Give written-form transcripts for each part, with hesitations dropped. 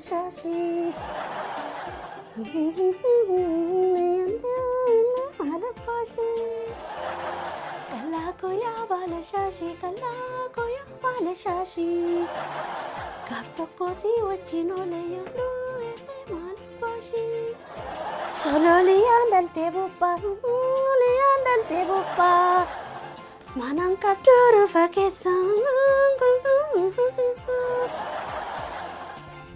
shaashii. Maal abbaashii. Qallaa koo yaa baala shaashii qallaa koo yaa baala shaashii. Gaaf tokko si wajjin oolee yoo du'e maal abbaashii. Sololiyaan dhaltee bubbaa sololiyaan dhaltee bubbaa. Manaan qabdu rufa keessa manaan qabdu rufa keessa.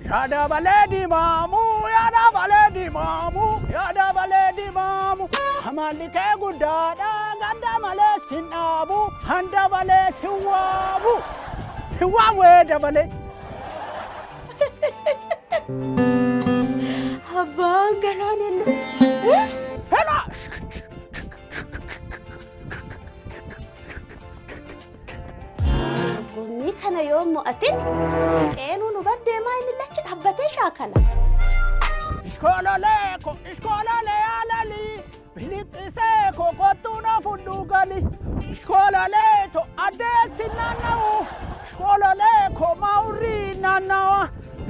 Yaada balee dimaamu, yaada balee dimaamu, yaada balee dimaamu. Amalli kee guddaadha, gadda malee sin dhaabu, handa balee sin waamu. Sin waamu ee dabalee. Abbaan galaan ellu. Helaa! Dorgommii kana yoo mo'atin qeenuu nu baddeemaa inni lachi dhaabbatee shaakala. Iskoololee ko iskoololee alali biliqqisee ko kottuu na fudhu gali. Iskoololee to addeessi naanna'u. Iskoololee ko maawurri naannawa.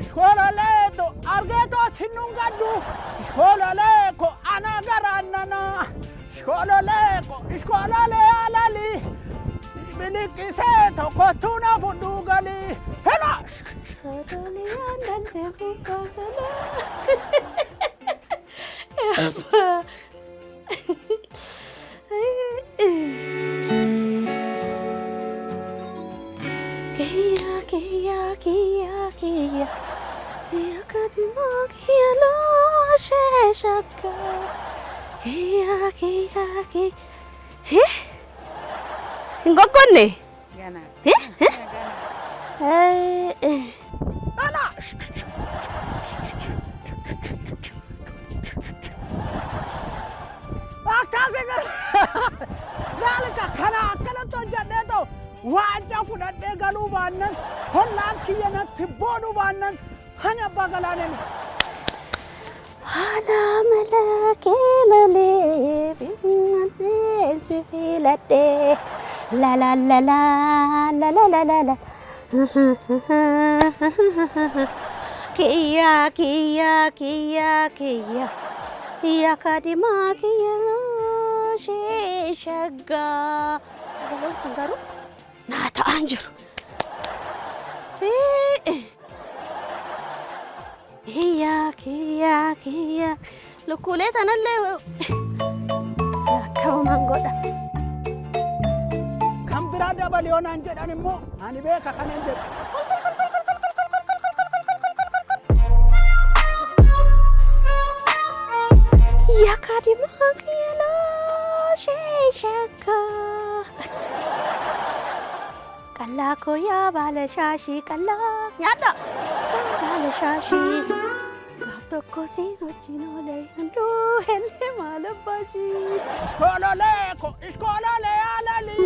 Iskoololee to argeetoo sinnun gaddu. Iskoololee ko ana garaannana. Iskoololee ko iskoololee alali biliqqisee to kottuu na fudhu gali. Helaa! Sololiyaan dhaltee bubbaa solaa. Abbaa. Kiyya kiyya kiyya kiyya. Kiyya kadimaa kiyya looshee shakka. Kiyya kiyya kiyya. Hee? Hin goggonne? Eh? Eh? Eh. Helaa! Akkasi gara Laalika kana akkanatti hojjedhee ta'u waancaa fudhadhee galuu baannan hollaan kiyya natti boonuu baannan hani abbaa galaaneen. Haala mala keelalee binnatee si filadhee la la la la la la la la la kiyya kiyya kiyya kiyya kiyya kadimaa kiyya shee shaggaa. Sagaleen kun garuu naa ta'aan jiru. Kiyya kiyya kiyya lukkuulee tanallee akkamumaan godha. Kan biraa dabali yoo naan jedhan immoo ani beeka kanan jedhu. Yaa kaadimaa kiyya looshee shakkaa. Qallaa koo yaa baala shaashii qallaa nyaadha. Yaa baala shaashii. Gaaf tokko siin wajjin oolee handuu hellee maal abbaashii. Iskoololee ko iskoololee alali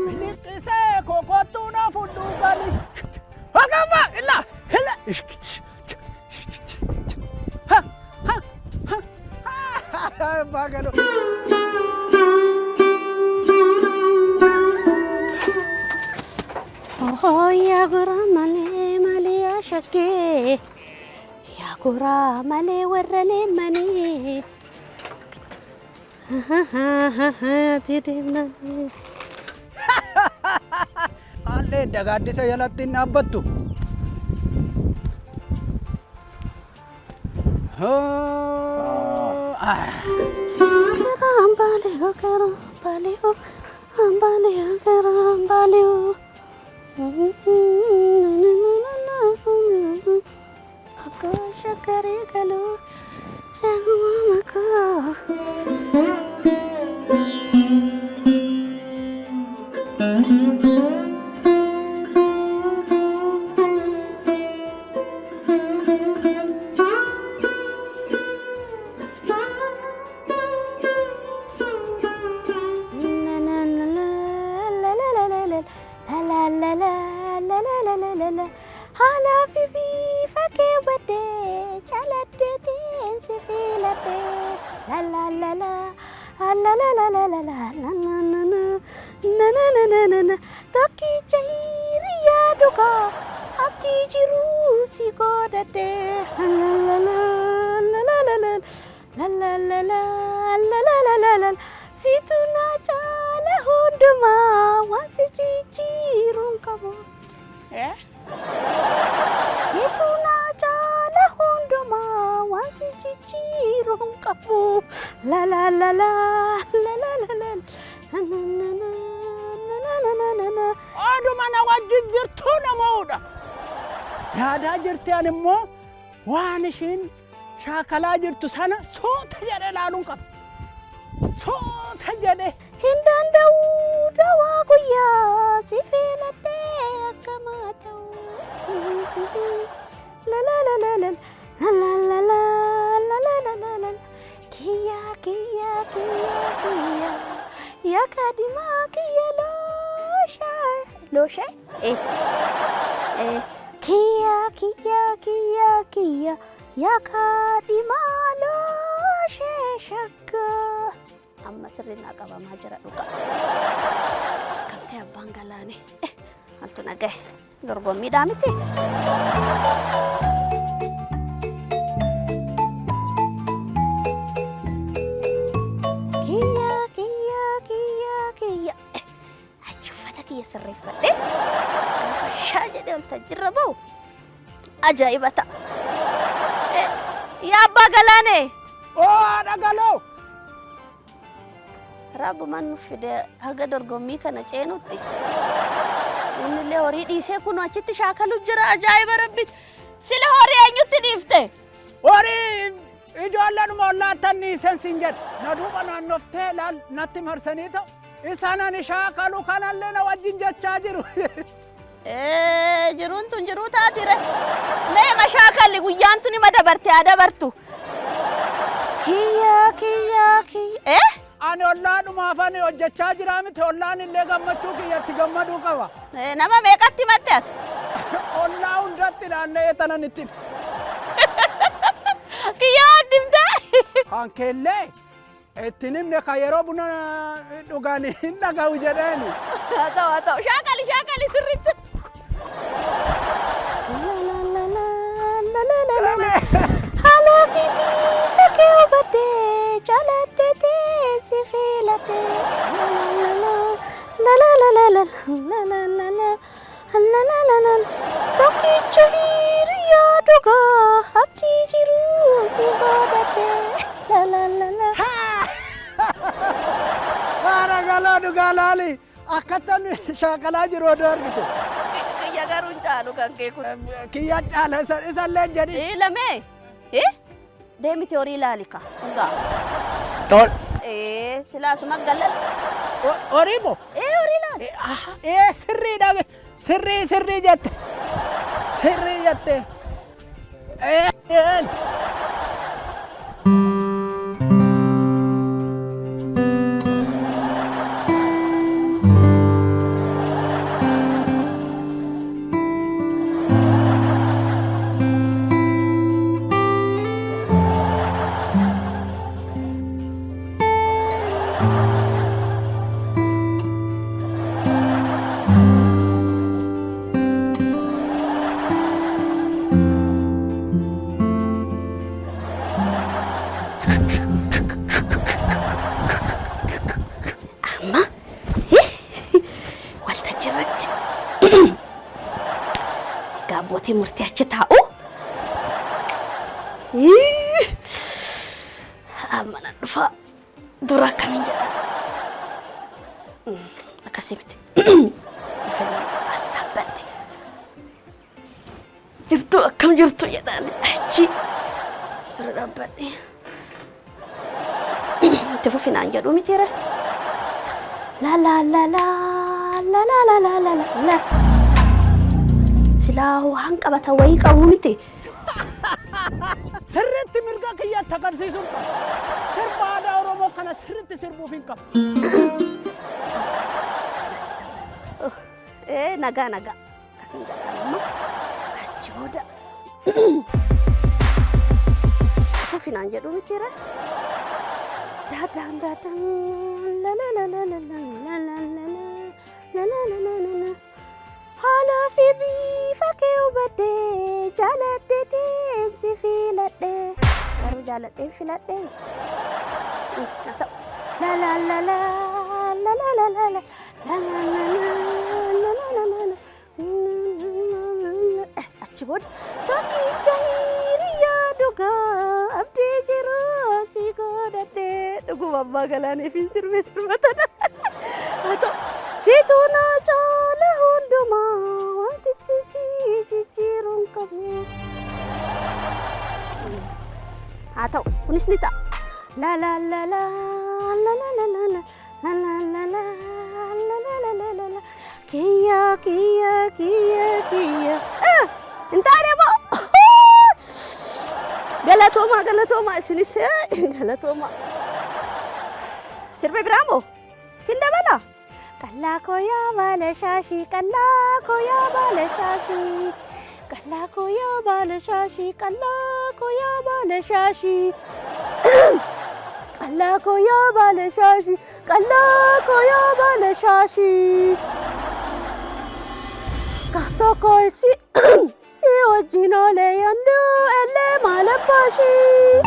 biliqqisee ko kottuu na fudhu gali. Hagama illa hilla. Ha ha ha ha. Baagalo. Oh yaa goraa malee malee yaa shakkee. Yaa goraa malee warra leemmanii. Maallee gaaddisa jalatti hin dhaabbattu. Akka shakkaree galuu yaa koo. Haala fi bifa kee badee caladdeetiin si filadhee la la la la la la la la la la la na na na na na na na tokkicha hiriyaa dhugaa Abdii jiruu si godhadhe. Lalalala, situ na caala hundumaa, waan si jijjiiruun qabu. Situ na caala hundumaa, waan si jijjiiruun qabu. La la la la la la la la la la la la la. Oduma na wajjin jirtuu namoodha. Yaadaa jirti, ani immoo waan ishiin shaakalaa jirtu sana suuta jedhee ilaaluun qaba. Suuta jedhee. Hin danda'u dawaa guyyaa si filadhee akkama ta'u. La la la la la la la la la la la la la. Kiyya kiyya kiyya kiyya yaa kaadhimaa kiyya looshaa looshaa eh eh kiyya kiyya kiyya kiyya yaa kaadhimaa looshee shaggaa. Amma sirriin naa qabamaa jira dhugaa. Akkam ta'e abbaan galaane? Maaltu na gahe? Dorgommiidhaa miti? Kiyya kiyya kiyya kiyya. Achi uffata kiyya sirreeffadhee gaafa shaa jedhee waltajjiirra bahu ajaa'iba ta'a. Yaa abbaa galaane! Oo, haadha galoo! Rabbumaan nuuf fide haga dorgommii kana ceenutti. Inni illee horii dhiisee kun achitti shaakalu jira, ajaa'iba rabbi. Sila horii eenyutti dhiifte? Horii ijoolleen ollaattan niisen siin jedhe. Na duuba naannoftee laal natti marsanii ta'u. Isaan ani shaakalu kanallee na wajjin jechaa jiru. Jiruun tun jiruu taatire. Mee mashaakalli, guyyaan tun ima dabarte, haa dabartu. Kiyya kiyya kiyya. Eh? Ani ollaadhumaaf ani hojjechaa jira miti, ollaan illee gammachuu kiyyatti gammaduu qaba. Nama meeqatti himatte ati? Ollaa hundatti naanna'ee tanan itti. Kiyya addimtee? Kan keellee ittiin himne, kan yeroo buna dhugan hin dhaga'u jedheeni. Haa ta'u, haa ta'u, shaakali, shaakali sirriitti. Haalaa fi bifa kee hubadhee jaaladhatee si filadhee. La la la la la la la la la la la la la. Tokkicha hiriyaa dhugaa abdii jiruu si godhadhee. La la la la. Haadha galoo, dhugaa laali akkattan shaakalaa jiru odoo argite. Kiyya garuu hin caalu kan kee kun. Kiyya caala isallee hin jedhin. Lamee. Deemiti horii ilaali ka. Dhugaa. Tol. Silaasuma galala. Horii moo? Ee, horii ilaali. Ee, sirriidha, sirrii sirrii jette, sirrii jette. Ee ee. Amma waltajjii irratti egaa abbootiin murtii achi taa'u. Amma nan dhufa, dura akkamiin jedha? Akkasii miti. Dhufeen as dhaabbadhe. Jirtu, akkam jirtu jedhaan, achi as bira dhaabbadhe. Itti fufinaan jedhu mitiire. La la la la la la la la la la la. Silaa waan qabatan wayii qabu miti. Sirriitti mirga kiyyatti agarsiisuu qaba. Sirba aadaa Oromoo kana sirriitti sirbuuf hin qabu. Ee, nagaa nagaa akkasiin jedhaan, amma achi booda fufinaan jedhu mitiire. Daadaan daadaan la la la la la la la la la la la la la la la. Haala fi fi bifa kee hubadhee jaaladheetiin si filadhe. Garuu jaaladheen filadhe. Haa ta'u. La la la la la la la la la la la la la la la la. Achi booda tokkicha hiriyaa dhugaa abdii jiruu si godhadhe. Dhuguma abbaa galaaniif hin sirbe sirbatadha. Haa ta'u. Situ na caala hundumaa wantichi si jijjiiruun qabu. Haa ta'u, kunis ni ta'a. La la la la la la la la la la la la la la la la la la. Kiyya kiyya kiyya kiyya. Hin taane moo? Galatoomaa, galatoomaa, isinis galatoomaa. Sirba biraa moo? Ittiin dabala? Qallaa koo yaa baala shaashii, qallaa koo yaa baala shaashii. Qallaa koo yaa baala shaashii, qallaa koo yaa baala shaashii. Qallaa koo yaa baala shaashii, qallaa koo yaa baala shaashii. Gaaf tokko si wajjin oolee yanduu ellee maal abbaashii.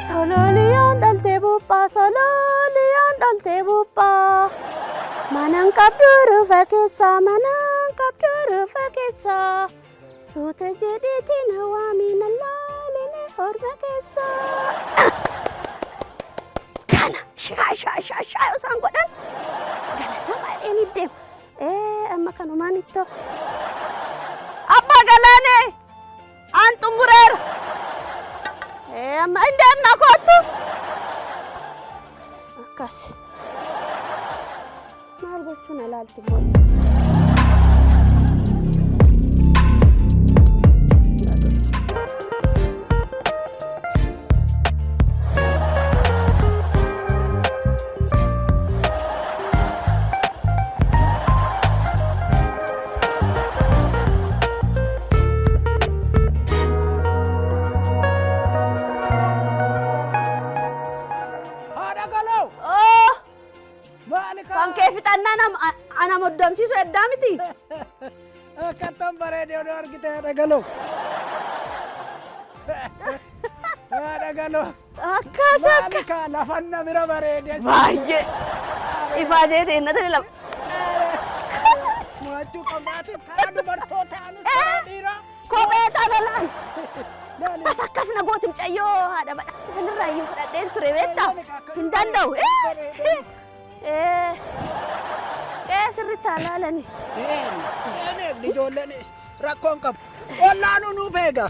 Sololiyaan dhaltee buphaa, sololiyaan dhaltee buphaa. Manaan qabdu rufa keessa, manaan qabdu rufa keessa. Suuta jedheetiin waamiin laaline horma keessa. Kana shaa shaa shaa shaa yoo isaan godhan galatoomaa jedheen deema. Amma kanumaan ittoo. Abbaa Galaanee, an xumureera. Amma hin deemna, kottu. Akkas. Maal gochuun alaalti booda? Haadha galoo! Oh, Maali? Kan kee fixannaa nama ana moddamsiisu eddaa miti. Akkattan bareedee odoo argite, haadha galoo. Haadha galoo. Akkas akka. Maali kaa lafanna bira bareedee. Baay'ee. Ifaa jeetee inni tani lama. Mo'achuu qabnaatis karaa dubartootaanis karaa dhiiraa. Kophee tana laal. Laali. Akkas akkas na gooti mucayyoo haadha badhaa sanirraa iyyuu fudhadheen ture, beektaa? Hin danda'u. Qe'ee sirriitti haa laalani. Een eegni ijoolleen, rakkoon qabu. Ollaanuu nuuf eega.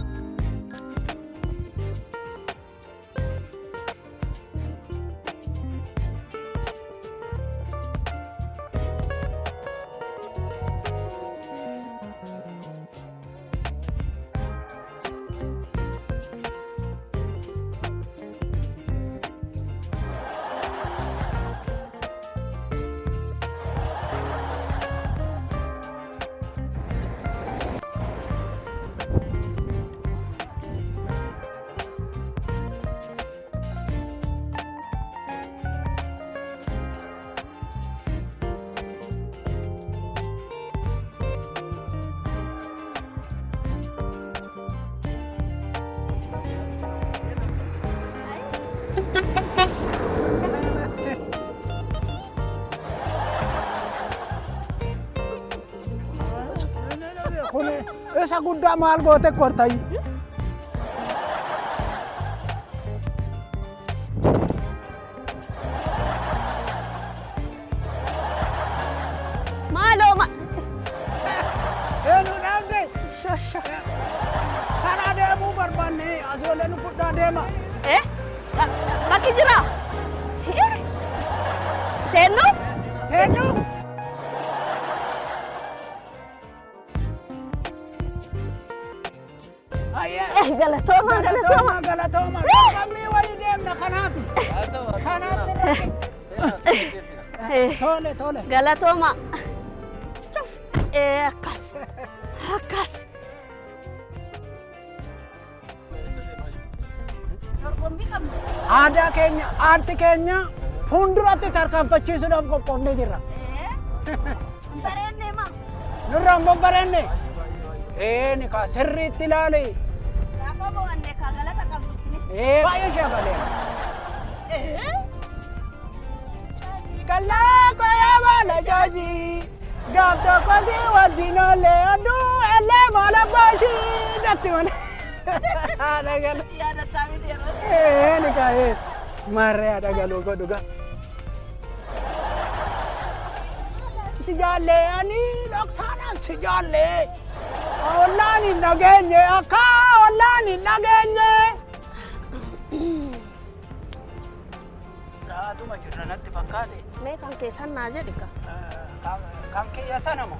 Kun isa guddaa maal goote kortayi? Maaloo ma. Eenyu dhaabde? Shasha. Karaa deemuu barbaanne, asii olee nu fudhaa deema. Eh? Bakki jira. Seennu? Seennu? Ayyee. Galatooma, galatooma. Galatooma, galatooma. Dorgommii walii deemna kanaaf. Kanaaf. Tole, tole. Galatooma. Cuf. Akkas. Akkas. Dorgommii qabna. Aadaa keenya, aarti keenya fuulduratti tarkaanfachiisuudhaaf qophoofnee jirra. Hin bareedne maa? Nurraa hin babbareenne. Ee ni kaa sirriitti ilaali. Gaafa mo'anne kaa galata qabdu isinis. Ee baay'ee shaakaleera. Kallaa koyaa baala shaashii gaaf tokko si wajjin oolee oduu ellee maala baashii jetti malee. Haadha galu. Yaadataa miti yeroo. Ee ni kaa ee marree haadha galuu godhu gaa. Si jaallee ani dhoksaadhaan si jaallee. Ollaan hin dhageenye akka ollaan hin dhageenye. Raatuma jirra natti fakkaate. Mee kan keessan naa jedhi ka. Kan kiyya sana moo?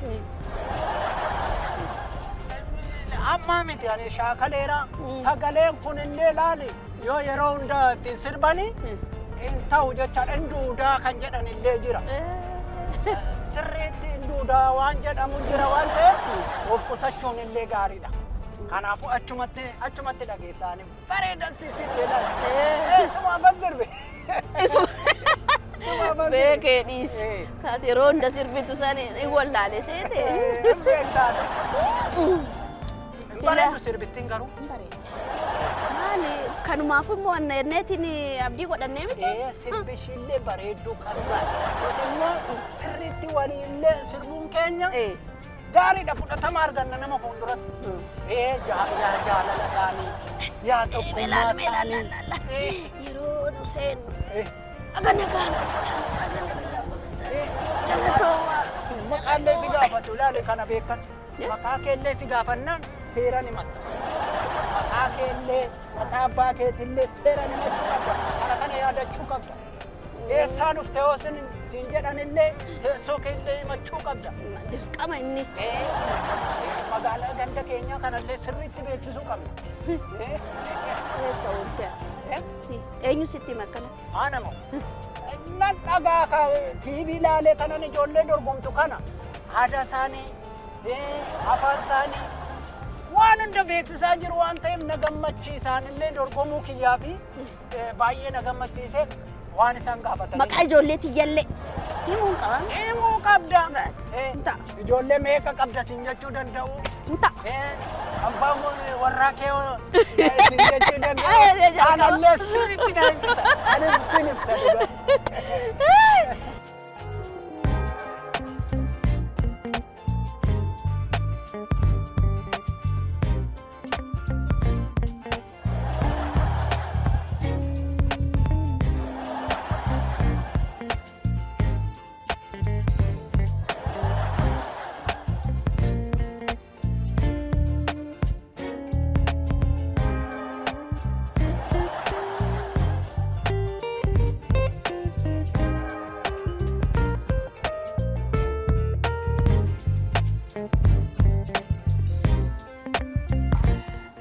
Ammaa miti ani shaakaleera. Sagaleen kun illee laali yoo yeroo hunda ittiin sirbanii hin ta'u jechaadha. Hin duudaa kan jedhan illee jira. Sirriitti hin duudaa waan jedhamu jira waan ta'eef of qusachuun illee gaariidha. Kanaafuu achumatti achumatti dhageessaanii bareedan si sirbe laali. Eessumaa bas dirbe. Beekee dhiisi. Kaati yeroo hunda sirbitu san hin wallaale seete. Hin beektaadha. Hin bareedu sirbittiin garuu. Hin bareeddi. Maali kanumaaf immoo anneetiin abdii godhannee miti? Ee sirbi ishiillee bareedduu qabdi. Nuti immoo sirriitti waliillee sirbuun keenya gaariidha fudhatama arganna nama fuulduratti. Ee yaa jaalala isaanii yaa tokkummaa Meelaal meelaal isaanii. laala. Yeroo nu seennu Ee, aga nagaan dhuftan aga nagaan dhuftan galatoomaa. Maqaallee si gaafatu ilaali kana beekan. Maqaa keellee si gaafannaan seera ni matta. Maqaa keellee maqaa abbaa keetillee seera ni machuu qabda. Kana kana yaadachuu qabda. Eessaa dhufte yoo siin jedhanillee teessoo keellee himachuu qabda. Dirqama inni. Ee, magaalaa ganda keenyaa kanallee sirriitti beeksisuu qabna. Ee, Eessa oolte ati? Eenyu sitti hima akkanatti? Ana moo? Nan dhagaa ka TV ilaalee tanan ijoollee dorgomtu kana aadaa isaanii, afaan isaanii waan hunda beeksisaa jiru waan ta'eef na gammachiisaan illee dorgomuu kiyyaa fi baay'ee na gammachiisee waan isaan gaafatanii. Maqaa ijoollee tiyyallee himuu hin qaban. Himuu qabda. Ta'a. Ijoollee meeqa qabda siin jechuu danda'u. Hin ta'a. Abbaan warraa kee siin jechuu danda'u. Aanallee sirriitti na ibsita. Ani sin ibsa dhugaa.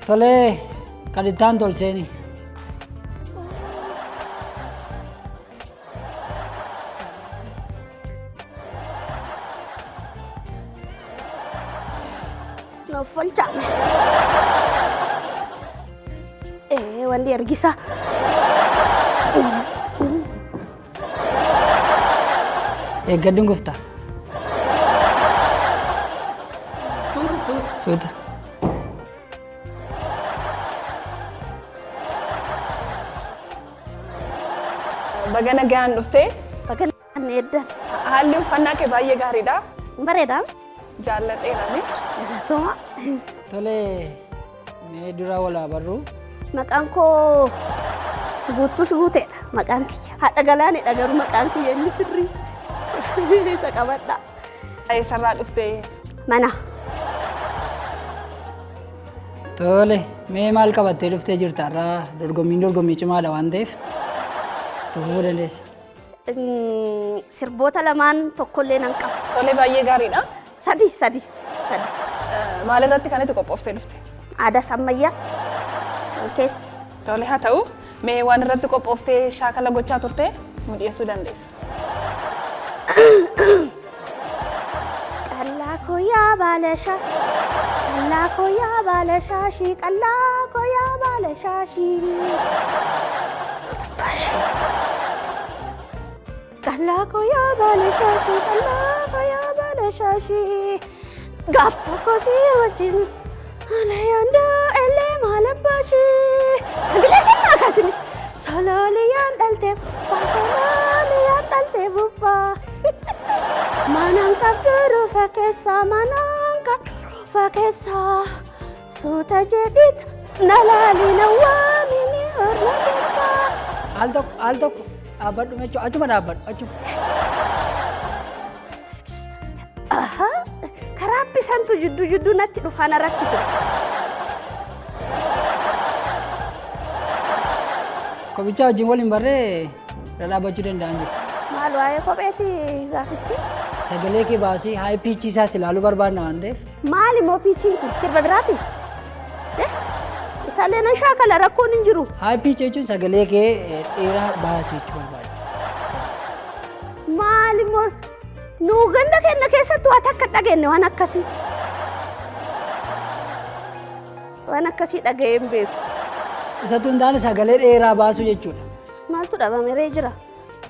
Tolee, kan itti aanu tolcheeni. Nuuf olchaa. Ee wanti ergisa. Eeggadhuun gufta. Suuta suuta. Suuta. Baga nagaan dhuftee. Baga nagaan eeddan. Haalli uffannaa kee baay'ee gaariidha. Hin bareedaa? Jaalladheerani. Galatooma. Tolee, mee dura wal haa barru. Maqaan koo Guuttus Guuteedha. Maqaan kiyya. Haadha Galaanedha garuu maqaan kiyya inni sirrii. Isa qabadha. Eessarraa dhuftee? Mana. Tole, mee maal qabattee dhuftee jirta har'a dorgommiin dorgommii cimaadha waan ta'eef tufuu dandeessa. Sirboota lamaan tokkollee nan qaba. Tole baay'ee gaariidha. Sadi sadi sadi. Maal irratti kan itti qophooftee dhufte? Aadaas ammayyaa kan keessa. Tole haa ta'u, mee waan irratti qophooftee shaakala gochaa turte nu dhiyeessuu dandeessa. Qallaa koo yaa baala shaa qallaa koo yaa baala shaashii qallaa koo yaa baala shaashii. Qallaa koo yaa baala shaashii qallaa koo yaa baala shaashii gaaf tokko si wajjin Alayandoo elee maal abbaashee. Bileesannaa akkasinis. Sololiyaan dhalte sololiyaan dhalte bubbaa. Manaan qabdu rufa keessa manaan qabdu rufa keessa. Suuta jedhit na laali na waamini orma keessa. Al tokko al tokko dhaabbadhu mechoo, achuma dhaabbadhu achuma. Aha, karaa bisantu jidduu jidduu natti dhufaa na rakkise. Kophichaa wajjin wal hin barree irra dhaabbachuu danda'an jiru. Maal waa'ee kopheeti gaafichi? Sagalee kee baasii high pitch isaas ilaaluu barbaadna waan ta'eef. Maal immoo pitchiin kun sirba biraati? Isaallee nan shaakala, rakkoon hin jiru. High pitch jechuun sagalee kee dheeraa baasii jechuu barbaada. Maal immoo nu ganda keenya keessatti waan takka dhageenye waan akkasii. Waan akkasii dhaga'ee hin beeku. Isatu hin taane sagalee dheeraa baasuu jechuudha. Maaltu dhabameree jira?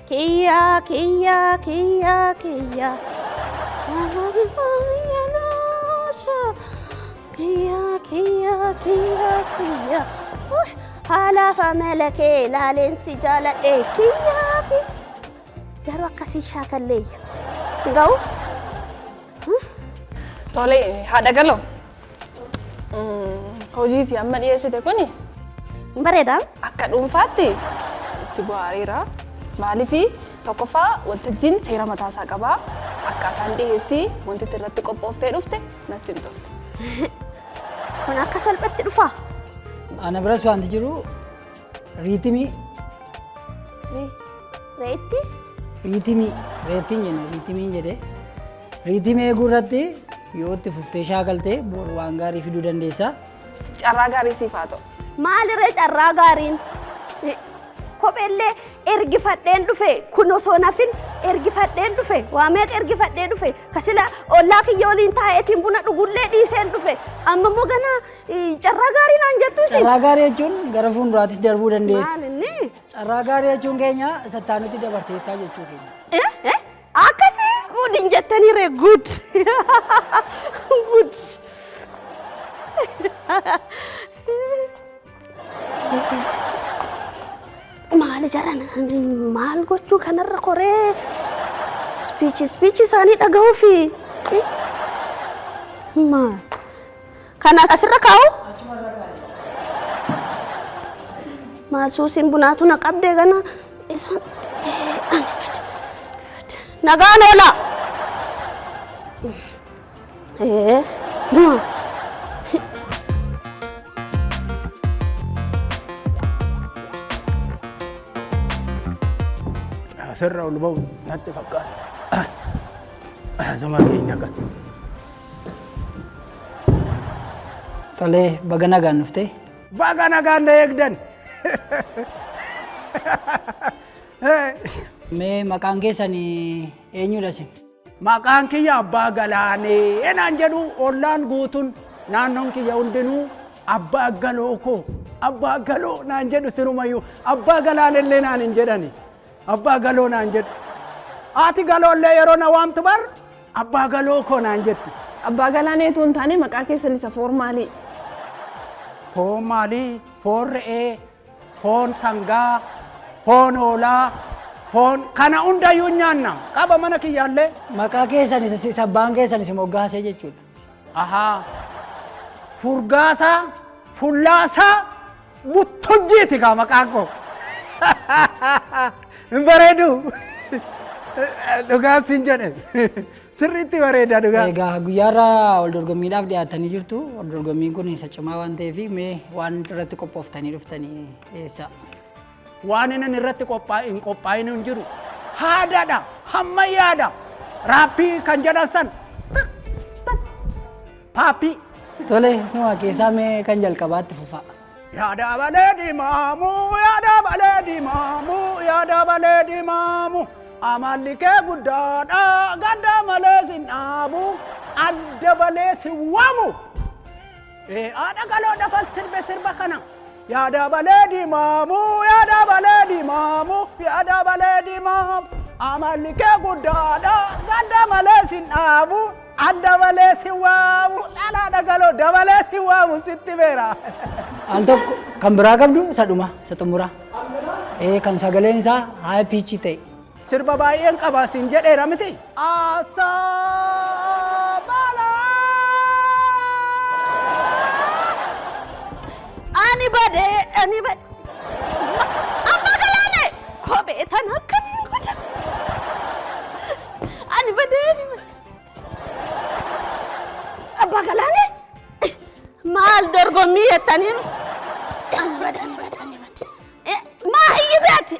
Kiyyaa kiyyaa kiyyaa kiyyaa. Kiyyaa kiyyaa kiyyaa kiyyaa. Haalaaf amala kee ilaaleen si jaaladhe kiyyaa kiyyaa. Garuu akkasii shaakalleeyyu. Ga'u? Tole, haadha galoo. Hojiiti amma dhiyeessite kuni Bareedaa? akka dhuunfaatti itti bu'aareera. Maaliifi, tokkoffaa waltajjiin seera mataasaa qabaa. Akkaataan dhiyeessii wanti itti irratti qophooftee dhufte natti hin tolle. Kun akka salphatti dhufaa? Ana biras wanti jiru rhythmii. Reetti? Rhythmii, reettiin jenne, rhythmiin jedhee, rhythmii eeguu irratti yoo itti fuftee shaakaltee boru waan gaarii fiduu dandeessa. Carraa gaarii siif haa ta'u. Maalirree carraa gaariin? Kopheellee ergifadheen dhufe, kun osoo nafin ergifadheen dhufe, waa meeqa ergifadhee dhufe, kasila ollaa kiyya waliin taa'eetiin buna dhugullee dhiiseen dhufe, amma immoo ganaa carraa gaarii naan jettu isin. Carraa gaarii jechuun gara fuulduraattis darbuu dandeessa. Maal inni? Carraa gaarii jechuun keenya sattaanutti dabarteettaa jechuu keenya. Eh? Eh? Akkasii good hin jettanii ree, good. Good. Maali jaran, maal gochuu kanarra koree speech isaanii dhaga'uufi maal kana asirra kaa'u, maal suusiin bunaatu na qabdee gana isaan ani bade bade. Nagaan oola. Maal? Asirra ol ba'u natti fakkaata. Asuma keenya kan. Tolee, baga nagaan dhuftee. Baga nagaan na eegdan. Mee maqaan keessan eenyudha isin? Maqaan kiyya Abbaa Galaanee naan jedhu. Ollaan guutuun naannoon kiyya hundinuu abbaa galoo koo, abbaa galoo naan jedhu. Sirumayyuu Abbaa Galaanellee naan hin jedhani, Abbaa Galoo naan jedhu. Haati galoollee yeroo na waamtu bar abbaa galoo koo naan jetti. Abbaa Galaaneetu hin taane, maqaa keessan isa formaalii. Foon maalii? Foon re'ee, foon sangaa, foon hoolaa, foon kana hundayyuu nyaanna. Qaba mana kiyyaallee. Maqaa keessan isa abbaan keessan isa moggaasee jechuudha. Ahaa. Furgaasaa, Fullaasaa, Buttujjiiti kaa maqaan koo. Hin bareedu. Dhugaa sin jedhe. Sirriitti bareeda dhugaa. Egaa guyyaarraa wal dorgommiidhaaf dhiyaatanii jirtu. Wal dorgommiin kun isa cimaa waan ta'eef, mee waan irratti qophooftanii dhuftanii dhiyeessaa. Waan inni irratti hin qophaa'in hin jiru. Haadaadha, hammayyaadha. Raappii kan jedhan san. Paappii. Tole, suma keessaa mee kan jalqabaatti fufaa. Yaada balee dimaamu, yaada balee dimaamu, yaada balee dimaamu. Amalli kee guddaadha, gadda malee sin dhaabu, adda balee sin waamu. Haadha galoo dafan sirbe sirba kana. Yaada balee dimaamu, yaada balee dimaamu, yaada balee dimaamu. Amalli kee guddaadha, gadda malee sin dhaabu. An dabalee si waamu dhalaa dhagaloo dabalee si waamu sitti beera. Al tokko kan biraa qabdu isa dhuma, isa xumuraa. Ee, kan sagaleen isaa high pitch ta'e. Sirba baay'een qaba siin jedheera miti. Asaabala. Ani badee, ani badee. Abbaa Galaane, kophee tana akkamiin godha? Ani badee, ani badee. Abbaa Galaane, maal dorgommii jettanii? Ani badee, ani badee, ani badee. Maa iyyi beeti?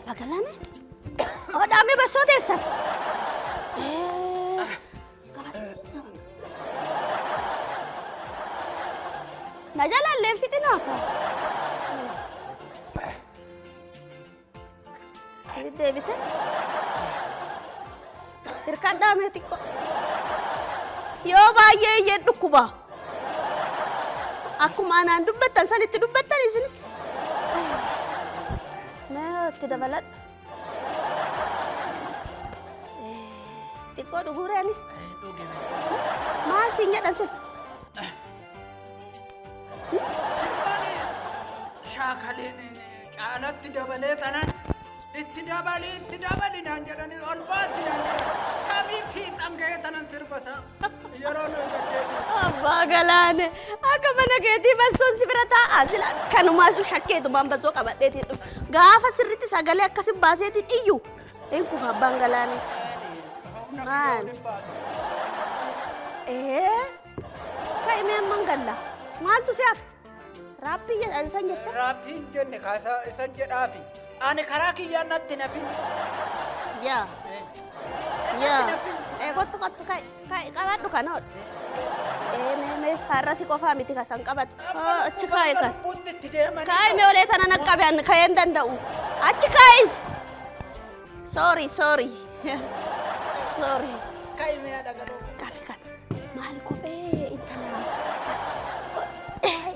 Abbaa Galaane, hodhaamee bassoo teessan. Na jalallee fixinaa kaa. Deebite. Hirkadhaa mee xiqqoo. Yoo baay'ee iyyeen dhukkuba. Akkuma anaan dubbattan sanitti dubbattan isinis. Mee itti dabaladhu. Xiqqoo dhuguure anis. Maal siin jedhan sin? Shaakaleen caalatti dabalee tanan itti dabali, itti dabali naan jedhanii, ol baasi naan jedhan, samii fiixan ga'ee tanan sirba isaa yeroo nuyi gaddeebi'u. Abbaa Galaane, akka mana keetii bassoon si bira taa'aa sila kanumaa shakkeetumaan bassoo qabadheetiin dhufu. Gaafa sirriitti sagalee akkasi baaseetiin iyyu hin kufa Abbaan Galaane. Maal? Ee, ka'imee amman galla. Maaltu si hafe? Raappii jedhan san jette? Raappii hin jenne kaasa isan jedhaafi. Ani karaa kiyyaan natti nafin. Yaa. Yaa. Ee, kottu, kottu, ka'i, ka'i, qabadhu kana hodhu. Ee, mee mee har'a si qofaa miti kasan qabatu. Oo, achi kaa'i kan. Lubbuutti itti deemanii. Kaa'i mee, olee tana naqqabe, an ka'ee hin danda'u. Achi kaa'is. Sorry, sorry. Sorry. Ka'i mee dhagaloo. Qabi kana. Maal kophee intala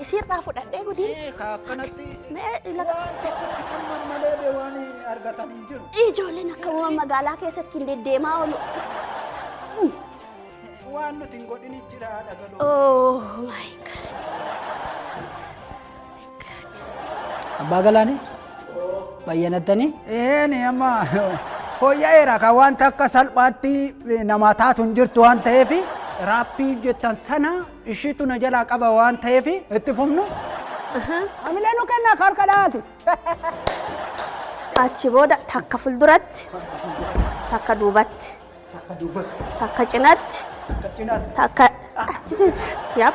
isiirraa fudhadhee gudiin. Ee, ka akkanatti Mee laga. waan tokkotti dhimman malee bee waan argatan hin jiru. Ijoolleen akka waan magaalaa keessatti hin deddeemaa oolu. Waan nuti hin godhin jira dhagaloo. Oh my God. My God. Abbaa Galaanee, bayyanattanii? Een, amma fooyya'eera kan wanta akka salphaatti namaa taatu hin jirtu waan ta'eef, raappii jettan sana ishiitu na jalaa qaba waan ta'eef itti fufnu. Amilee nu kennaa harka dhahaati. Achi booda takka fuulduratti, takka duubatti, takka cinatti, takka achi siis. Yap.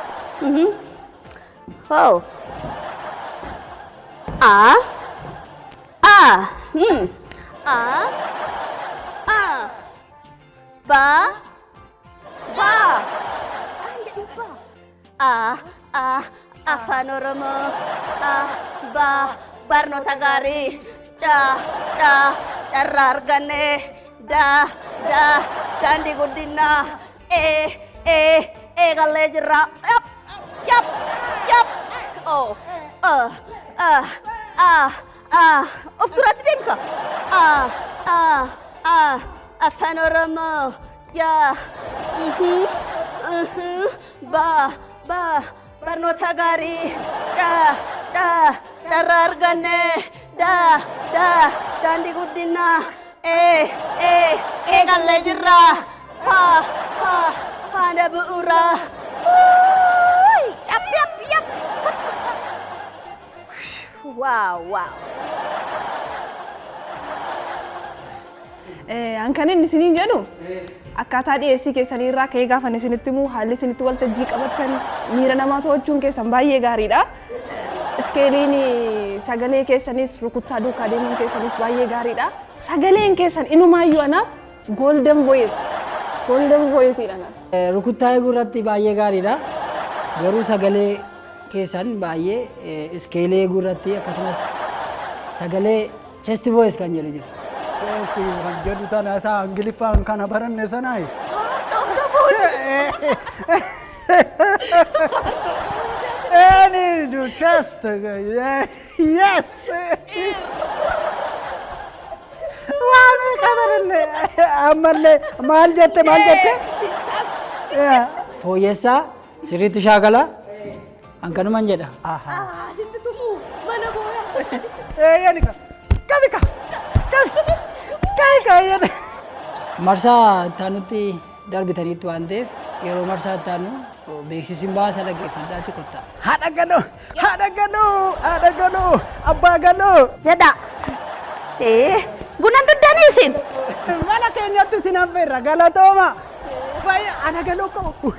Ho. A. A. A. A. Ba. Ba. Aan jedhi ba. A. A. Afaan Oromoo. A. Ba. Barnoota gaarii. Ca. Ca. Carraa arganne. Da. Da. Daandii guddinaa. E. E. Eegallee jirra. Yap. Yap. Yap. O. A. A. A. A. Of duratti deemka. A. A. A. Afaan Oromoo. Ya. Ba. Ba. Barnoota gaarii. Ca. Ca. Carraa arganne. Da. Da. Daandii guddinaa. E. E. Eegallee jirra. Fa. Fa. Faana bu'uuraa. Uuy! Yap, yap, yap. Wow. An kan inni isiniin jedhu, akkaataa dhiyeessii keessanii irraa ka'ee gaafa isinitti himu, haalli isinitti waltajjii qabattan, miira namaa to'achuun keessan baay'ee gaariidha. Iskeeliin sagalee keessanis, rukuttaa duukaa deemuun keessanis baay'ee gaariidha. Sagaleen keessan inumaayyuu anaaf golden voice. Golden voice dha anaaf. Rukuttaa eeguu irratti baay'ee gaariidha. Garuu sagalee keessan baay'ee iskeelii eeguu irratti, akkasumas sagalee chest voice kan jedhu jira. Chest kan jedhu tana isaa Ingiliffaan kana baranne sanaayi. Any do chest, yes. Waan qabanillee ammallee maal jette, maal jette? Fooyyessaa, sirriitti shaakalaa. An kanuman jedha. Asitti tumuu mana booya. Eeyyani ka. Qabi ka. Qabi. Qabi ka eeyyani. Marsaa ittaanutti darbitaniitti waan ta'eef, yeroo marsaa ittaanu beeksisiin baasa dhaggeeffadhaatti kottaa. Haadha galoo, haadha galoo, haadha galoo, abbaa galoo. Jedha. Buna duddanii isin. Mana keenyatti isin affeerra, galatooma. Baay'ee haadha galoo qabu.